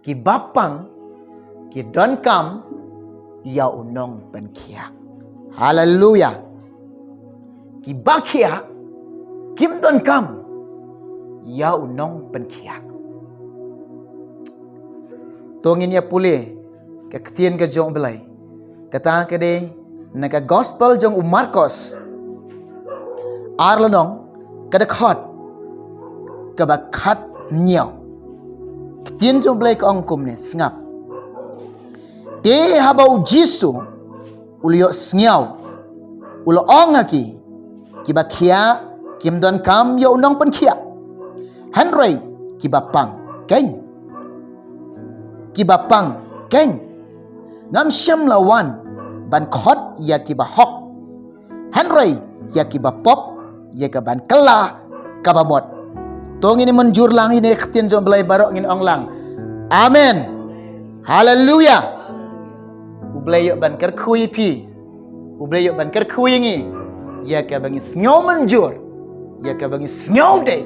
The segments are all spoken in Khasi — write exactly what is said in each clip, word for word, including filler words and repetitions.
Ki bapang ki donkam ïa u nongpynkhiah. Haleluya. Ki bakhiah kim donkam ïa u nongpynkhiah. To ngin ïa pule ka ktien ka jong U Blei. Kata ka dei na ka gospel jong u Markos, ar lynnong, ka dkhot kaba khathynñiew. Ktien jong U Blei ka ong kumne, sngap. Te haba U Jisu u la ïohsngew, u la ong ha ki, ki bakhiah kim donkam ïa u nongpynkhiah, hynrei ki bapang keiñ. Ki bapang keiñ. Ngam shym la wan ban khot ïa ki bahok, hynrei ïa ki bapop, ïa ka ban kylla ka bamut. To ngin mynjur lang ïa kane ka ktien jong U Blei, baroh ngin ong lang, amen. Haleluya. U Blei ïoh ban kyrkhu ïa phi. U Blei ïoh ban kyrkhu ïa ngi ïa kaba ngi sngew mynjur, ïa kaba ngi sngew dei,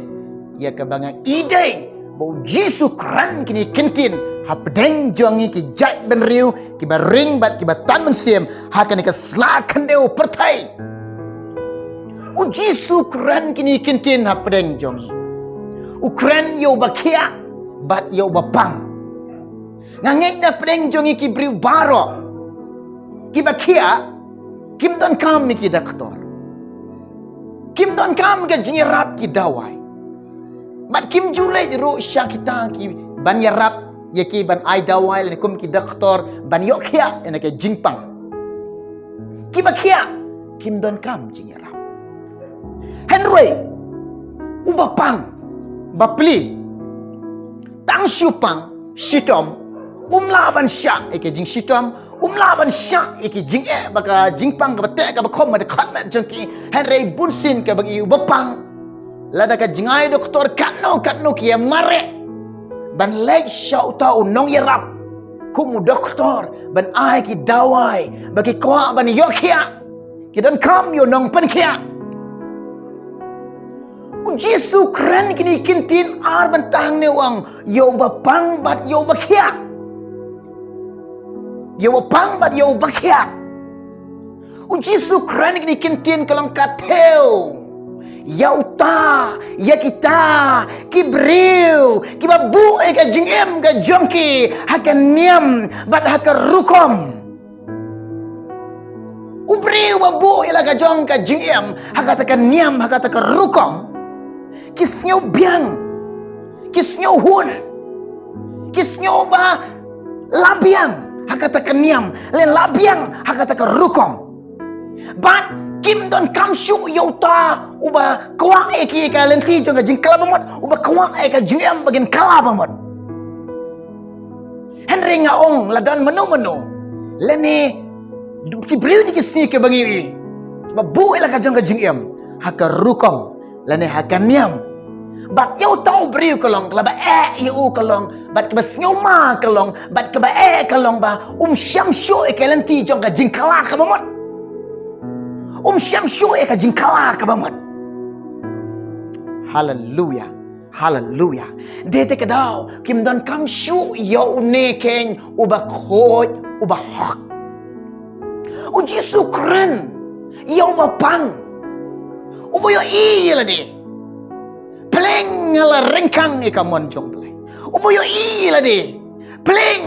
ïa kaba nga i dei ba U Jisu u kren kine ki ktien hapdeng jong ngi ki jaitbynriew kiba ring bad kiba tan mynsiem ha kane ka sla khyndew pyrthei. U Jisu u kren kine ki ktien hapdeng jong ngi. U kren ïa u bakhiah bad ïa u bapang. Nga ngeit na pdeng jong ngi ki briew baroh, ki bakhiah kim donkam ïa ki doktor, kim donkam ka jingïarap ki dawai. Bad kim ju leit ruh sha kita ki ban ïarap ïa ki, ban ai dawai lane kum ki doktor ban ïoh khiah ïa ka jingpang. Ki bakhiah kim donkam jingïarap. Hynrei u bapang, bapli, tang shu pang shitom, um lah ban shah ïa ka jingshitom, um lah ban shah ïa ka jingeh bad ka jingpang kaba teh kaba khum ha dkhot met jong ki. Hynrei bunsien kaba ngi i u bapang, lada ka jingai doktor katno katno ki ïa mareh ban leit sha uta u nongïarap kum u doktor ban ai ki dawai ba ki kwah ban ïoh khiah, ki donkam ïa u nongpynkhiah. U Jisu u kren kine ki ktien ar bynta hangne, u ong ïa u bapang bad ïa u bakhiah. Ïa u bapang bad ïa u bakhiah. U Jisu u kren kine ki ktien ka long ka thew ïa uta, ïa kita ki briew kiba buh ïa ka jingim ka jong ki ha ka niam bad ha ka rukom. U briew ba buh ïa la ka jong ka jingim ha kata ka niam, ha kata ka rukom, ki sngew biang, ki sngew hun, ki sngew ba la biang ha kata ka niam, lane la biang ha kata ka rukom. Bad kim donkam shuh ïa uta uba kwah ïa ki ïa ka lynti jong ka jingkylla bamut, uba kwah ïa ka jingim ba kin kylla bamut. Hynrei nga ong, la don mano mano lane ki briew kine ki sngi kiba ngi i ba buh ïa la ka jong ka jingim ha ka rukom lane ha ka niam. Bad ïa uta u briew ka long, kaba eh ïa u ka long, bad kaba sngewma ka long, bad kaba eh ka long ba um shym shuh ïa ka lynti jong ka jingkylla ka bamut. Um shym shuh ïa ka jingkylla ka bamut. Haleluya. Haleluya. Dei te ka daw kim donkam shuh ïa une keiñ uba khuid, uba hok. U Jisu u kren ïa uba pang, uba ïohi ïa lade, pleng nga la ryngkang ïa ka mon jong U Blei. Uba ïohi ïa lade, pleng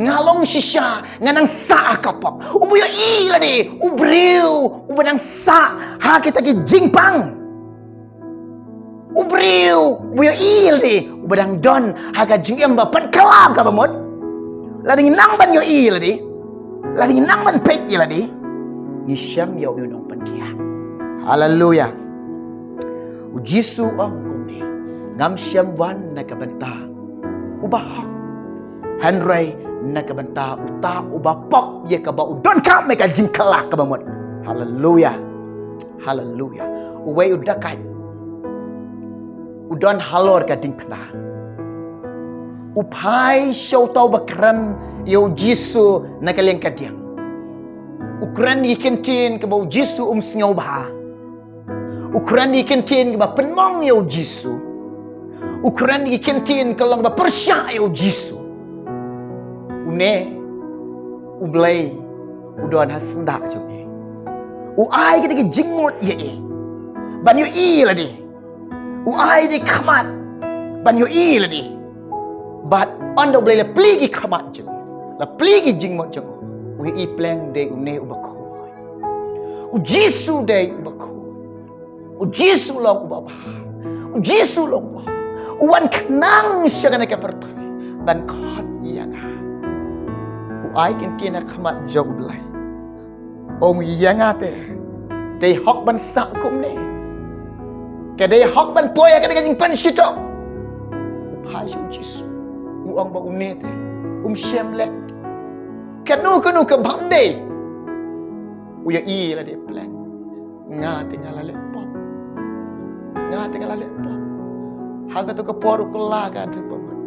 nga long shisha, nga nang sah ha ka pop. Uba ïohi ïa lade, u briew uba nang sah ha kita ki jingpang. U briew uba ïohi ïa lade uba dang don ha ka jingim ba pynkylla ka bamut. Lada ngi nang ban ïohi ïa lade, lada ngi nang ban peit ïa lade, ngi shem ïa une u nongpynkhiah. Haleluya. U Jisu u ong kumne, ngam shym wan na ka bynta uba hok, hynrei na ka bynta uta uba pop, ïa kaba u donkam ïa ka jingkylla ka bamut. Haleluya. Haleluya. Uwei u dakait u don halor ka diengphna. U phai sha uta uba kren ïa U Jisu na ka liang ka diang. U kren ïa ki ktien kiba U Jisu um sngewbha. U kren ïa ki ktien kiba pynmong ïa U Jisu. U kren ïa ki ktien ka long ba pyrshah ïa U Jisu. Une U Blei u don ha syndah jong i. U ai kata ka jingmut ïa i ban ïohi lade. U ai da i khmat ban ïohi lade. Bad ynda U Blei la plie ki khmat jong u, la plie ki jingmut jong u, u ïohi pleng dei une uba khuid. U Jisu dei uba khuid. U Jisu long uba bha. U Jisu long uba bha. U wan khnang sha kane ka pyrthei ban khot ïa nga. U ai kynti na khmat jong U Blei. Ong ïa nga te, dei hok ban sah kumne? Ka dei hok ban poi ha kane ka jingpynshitom? U phai sha U Jisu. U ong ba une te um shym leh kano kano ka bym dei. U ïohi lade pleng. Nga te nga la leh pop. Nga te nga la leh pop. Ha kato ka por u kylla ka jingpynmut.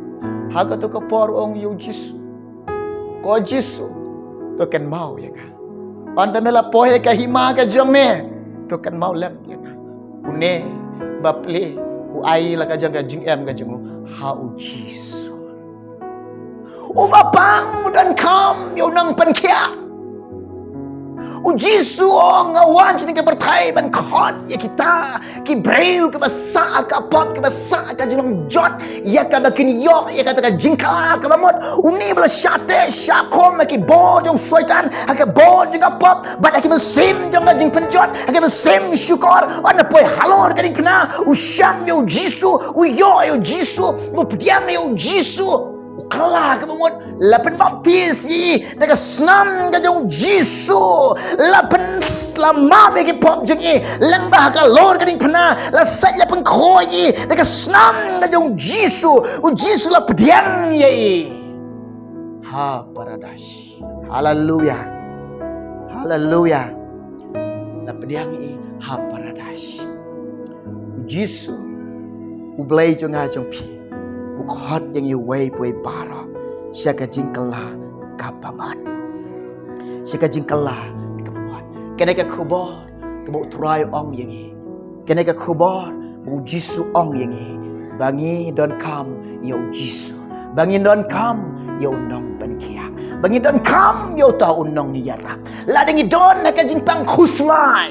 Ha kato ka por u ong ïa U Jisu, ko Jisu, to kynmaw ïa nga ynda me la poi ha ka hima ka jong me. To kynmaw lem ïa nga. Une ba plie, u ai la ka jong ka jingim ka jong u ha U Jisu. Uba pang u donkam ïa u nongpynkhiah. U Jisu u ong, nga wan sha kane ka pyrthei ban khot ïa kita ki briew kiba sah ha ka pop, kiba sah ha ka jinglong jot, ïa kaba kin ïoh ïa kata ka jingkylla kaba mut. Une ba la shah teh shah khum ha ki bor jong Soitan, ha ka bor jong ka pop, bad ha ki mynsiem jong ka jingpynjot, ha ki mynsiem shukor. Ynda poi halor ka diengphna, u sham ïa U Jisu, u ïoh ïa U Jisu, u pdiang ïa U Jisu. U kylla kaba mut, la pynbaptis ïa i da ka snam ka jong U Jisu, la pyn, la map ïa ki pop jong i, lyngba ha ka lor ka diengphna, la sait la pynkhuid ïa i da ka snam ka jong U Jisu. U Jisu la pdiang ïa i ha paradais. Haleluya. Haleluya. La pdiang ïa i ha paradais. U Jisu, U Blei jong nga jong phi, u khot ïa ngi uwei pa uwei baroh sha ka jingkylla kaba mut. Sha ka jingkylla kaba mut. Kane ka khubor kaba U Trai u ong ïa ngi. Kane ka khubor ba U Jisu u ong ïa ngi ba ngi donkam ïa U Jisu, ba ngi donkam ïa u nongpynkhiah, ba ngi donkam ïa uta u nongïarap. Lada ngi don ha ka jingpang khuslai,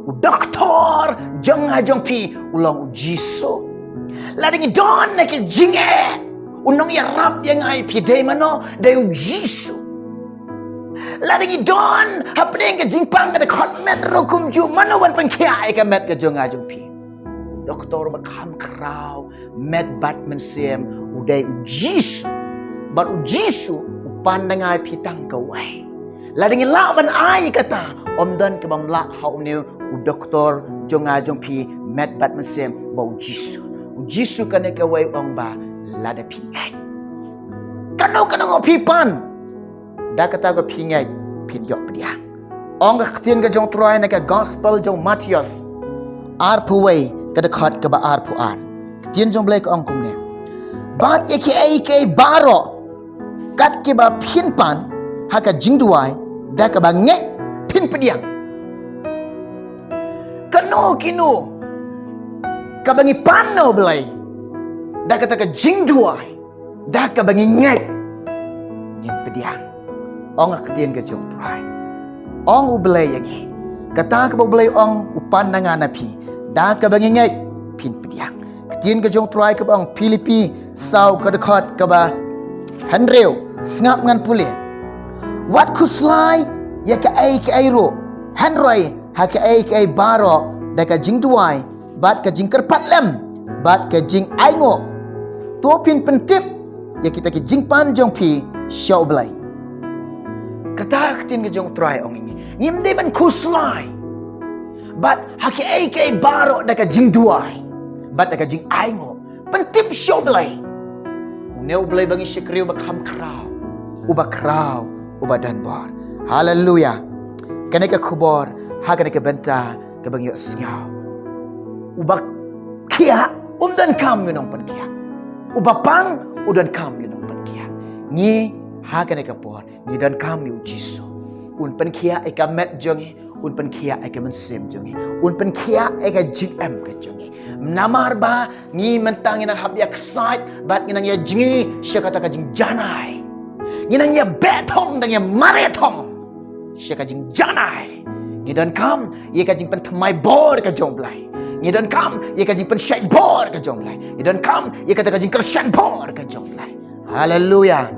u doktor jong nga jong phi u long U Jisu. Lada ngi don ha ka jingeh, u nongïarap ïa nga ïa phi dei mano? Dei U Jisu. Lada ngi don hapdeng ka jingpang ka dkhot met ruh kumjuh, mano ban pynkhiah ïa ka met ka jong nga jong phi? U doktor ba kham khraw met bad mynsiem u dei U Jisu. Bad U Jisu u pan na nga ïa phi tang kawei. Lada ngi lah ban ai kata, ym don kaba ym lah ha une u doktor jong nga jong phi met bad mynsiem ba U Jisu. U Jisu kane kawei u ong ba lada phi ngeit, kano kano ba phi pan, da kata ka phi ngeit phin ïoh pdiang. Ong ka ktien ka jong U Trai na ka gospel jong u Mathaios arphew wei ka dkhot kaba arphew ar. Ktien jong U Blei ka ong kumne: Bad ïa kiei kiei baroh kat kiba phin pan ha ka jingduwai, da kaba ngeit phin pdiang. Kano kino kaba ngi pan na U Blei da kata ka jingduwai, da kaba ngi ngeit, ngin pdiang. Ong ka ktien ka jong U Trai. Ong U Blei ïa ngi, kata kaba U Blei u ong u pan na nga na phi, da kaba ngi ngeit phin pdiang. Ktien ka jong U Trai kaba ong Philippi saw ka dkhot kaba hynriew, sngap ngan pule: Wat khuslai ïa kaei kaei ruh, hynrei ha kaei kaei baroh da ka jingduwai bad ka jingkyrpad lem bad ka jingainguh, to phin pyntip ïa kita ki jingpan jong phi sha U Blei. Kata ka ktien ka jong U Trai ong ïa ngi, ngim dei ban khuslai. Bad ha kiei kiei baroh da ka jingduwai bad da ka jingainguh, pyntip sha U Blei. Une U Blei ba ngi shakri uba kham khraw, uba khraw, uba donbor. Haleluya. Kane ka khubor ha kane ka bynta kaba ngi ïohsngew. Uba khiah um donkam ïa u nongpynkhiah. Uba pang u donkam ïa u nongpynkhiah. Ngi ha kane ka por ngi donkam ïa U Jisu. Un pynkhiah ïa ka met jong ngi, un pynkhiah ïa ka mynsiem jong ngi, un pynkhiah ïa ka jingim ka jong ngi. Namar ba ngi mynta ngi nang hap ïa ksaid bad ngi nang ïa jngi sha kata ka jingjanai. Ngi nang ïa beh thong, nang ïa mareh thong sha ka jingjanai. Ngi donkam ïa ka jingpynthymmai bor ka jong U Blei. Ngi donkam ïa ka jingpynshai bor ka jong U Blei. Ngi donkam ïa kata ka jingkyrshan bor ka jong U Blei. Haleluya.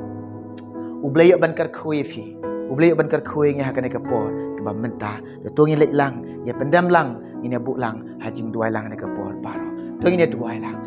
U Blei ïoh ban kyrkhu ïa phi. U Blei ïoh ban kyrkhu ïa ngi ha kane ka por kaba mynta. Te to ngin leit lang, ïa pyndem lang, ngin ïa buh lang ha jingduwai lang ha kane ka por baroh. To ngin ïa duwai lang.